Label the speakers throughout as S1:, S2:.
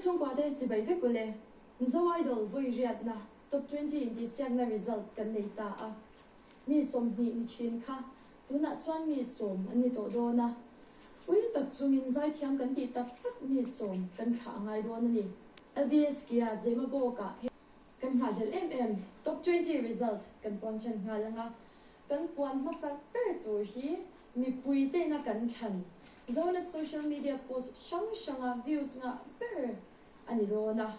S1: chhungkua te chibai vek ule. Mizo Idol vawi riatna Top 20 intihsiakna result kan nei ta a. Mi 20 ni thin kha tunah chuan mi 10 an ni tawh dawn a. Ui tak chungin zaithiam kan tih tak tak mi 10 kan thlah a ngai dawn a ni. LBS Kia Zemabawk-ah kan nghahhlelh em em Top 20 result kan puang ṭan nghal ang a. Kan puan hmasak ber tur hi mipui teina kan thlan Zonet social media post hrang hranga views ngah ber a ni dawn a.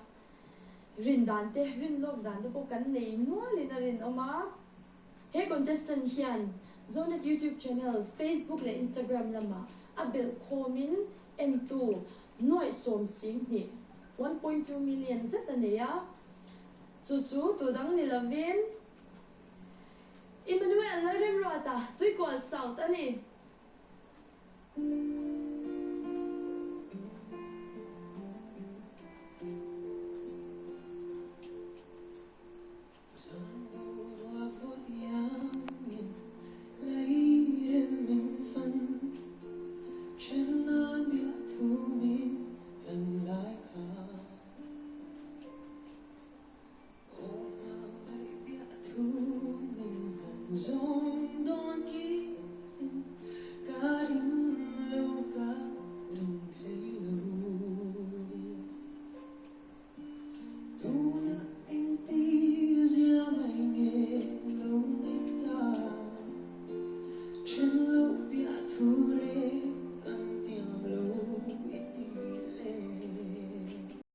S1: Rin dan te, rin lawk dan te pawh kan nei nualin a rinawm a. He contestant hian Zonet YouTube channel, Facebook leh Instagram lamah a belh khawmin entu nuaih 12, 1.2 million, zet a nei a. Chu chu tu dang ni lovin Emmanuel Lalremruata, Tuikual South a ni.